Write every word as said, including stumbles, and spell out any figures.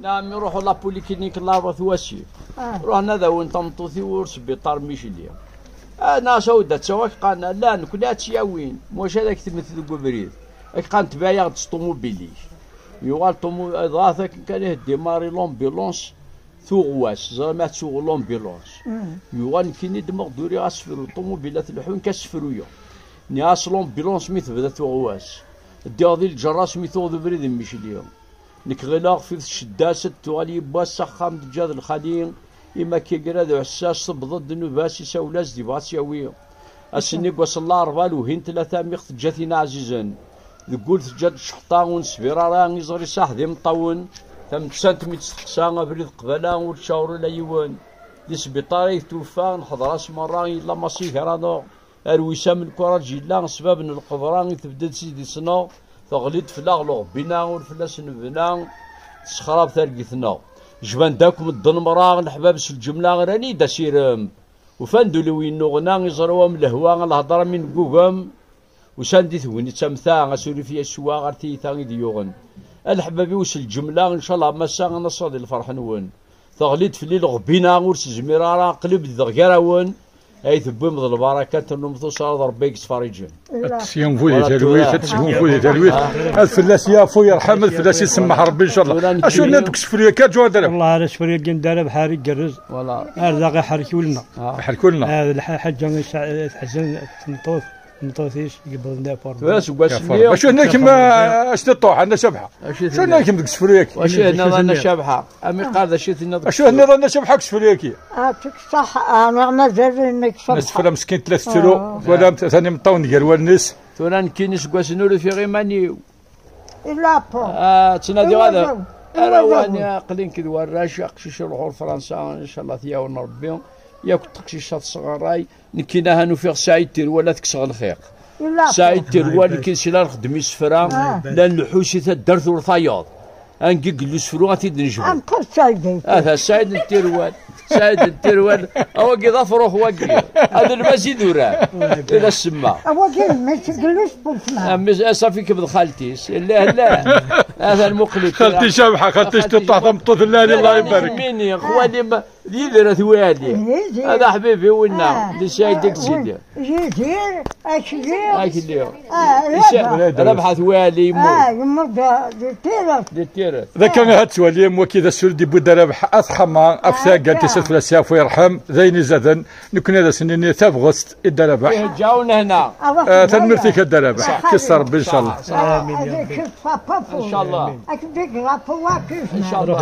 Nɛam, iruḥ la polyclinique n Larebɛa Twasif. Ruḥen ad awin tameṭṭut-iw ur sbiṭar Micli. Ah, neɣ s awd ad taweɣ, ak qqaren, la, nekni ad tt-yawin. Maca ad ak-tmet deg ubrid. Ak qqaren, tbeɛ-aɣ-d s ṭumubil-ik. Yuɣal ṭumu-, dɣa akken kan iheddi Mari l'ambulance, tuɣwas, ẓriɣ ma ad tuɣ l'ambulance. Yuɣal nekkini d-meɣ d-uriɣ asefru, ṭumubil ad telḥu nekk asefru-ya. Nniɣ-as l'ambulance mi tebda tuɣwas. Ddiɣ di lǧerras mi tuɣ d ubrid n Micli. Nekk ɣileɣ ɣef ccedda-s ad tuɣal yiwwas s axxam teǧǧa d lxali, imi akka igra d uɛessas tewweḍ-d nnuba-s isawel-as-d yebɣa ad tt-yawi. Ass-nni deg wass n larebɛa lewhi n tlata mi ɣ-teǧǧa tin ɛzizen. Deg wul teǧǧa-d cceḥṭa ur nesbir ara iẓri saḥ d imeṭṭawen. Tamettant mi tt-teqsa abrid qbala ur tcawer ula yiwen. Di sbiṭar ay tweffa neḥḍer-as merra yella Massi gar-aneɣ. Ar wis am lkuraǧ yella, ssbab n lqedra i tebded s i d-issneɣ, teɣli-d fell-aɣ lɣebbina ur fell-as nebna, tessexrab targit-nneɣ. Jban-d akk medden merra, leḥbab s lǧemla rran-iyi-d asirem. Ufan-d ul-iw yennuɣna, iẓra-w am lehwa, lhedra mi neggugem. Usan-d i tegnit am ta, asurif Yasuwa ɣer tiyita i d-yuɣen. A leḥbab-iw s lǧemla, ncallah massa ad naseɣ di lferḥ-nwen. Teɣli-d fell-i lɣebbina ur s-zmireɣ ara, aql-i beddeɣ gar-awen. Ay tewwim d lbaraka, tennum tuṣṣa d Rebbi i yettfariǧen. Ad tesgunfu di talwit, ad tesgunfu di talwit. Ad fell-as yaɛfu yerḥem, ad fell-as isemmeḥ Rebbi, incallah. Acu nniḍ deg usefru-yagi, a Ǧuɛdra? Wallah, ara asefru-yagi n Dda Rabeḥ ara igerrez. Voilà. Ar daɣ iḥerrek ul-nneɣ. Iḥerrek ul-nneɣ. Ah, d lḥa-, ḥaǧa i sɛ-, teḥzen tmeṭṭut, tmeṭṭut-is yewwḍen d apuṛ. Tura seg wass-nni. Acu nniḍ kemm, a Sṭiṭuḥ, a Nna Cabḥa? Acu nniḍ kemm deg usefru-yagi? Wacu nniḍ a Nna Cabḥa? Am iqad acu tenniḍ deg usefru? Acu nniḍ a Nna Cabḥa deg usefru-yagi? Ɛṭik ṣṣeḥḥa, neɣ mazal nekk ṣṣeḥḥa. Asefra meskint la tettru, twalamt atan imeṭṭawen gar wallen-is. Tura nekkini seg wass-nni ur ufiɣ iman-iw. Illa Apu. Ah, ttnadiɣ ad ara-wan, aql-i nekk d warrac, aqcic iruḥ ɣur Fransa, incallah ad t-yawen Rebbi, yakk teqcict ad tesɣaray, nekkini ahan ufiɣ Saɛid Tirwal ad t-kkseɣ lxiq. Saɛid Tirwal, nekkini si la nxeddem isefra, la nleḥḥu si taddart ur tayeḍ. Angi yella usefru ad t-id-nejbu. Ata Saɛid n Tirwal. Saɛid n Tirwal. Awagi d afrux wagi. Ad lmaz idurar. I d asemma. Awagi, mmi-s n Gellus Bultma. Ah, mmi-s, ah, safi kemm d xalti-s. Illa, illa. Ata lmuqel-ik. Xalti Cabḥa, xalti Cṭiṭuḥ, tameṭṭut n lɛali, Allah ibarek. Mini, xwali ma, d Yidir At Wali. Yidir. Hada ḥbibi winna, di Saɛid deg Sidi. Yidir, akli. Akli. Ah, Rabaḥ. Rabaḥ At Wali yemmut. Ah, yemmut di Tiret. Di Tiret. D akka i ad twali, am waki d asul d-yewwi Dda Rabeḥ, at Ḥama, af taggalt-is, at fell-as yaɛfu yerḥem, d ayen izaden, nekkni ad as-nini tabɣest i Dda Rabeḥ. Iheǧǧa-wen hna. Ah, tanemmirt-ik a Dda Rabeḥ, kis Rebbi, incallah. Incallah. Incallah.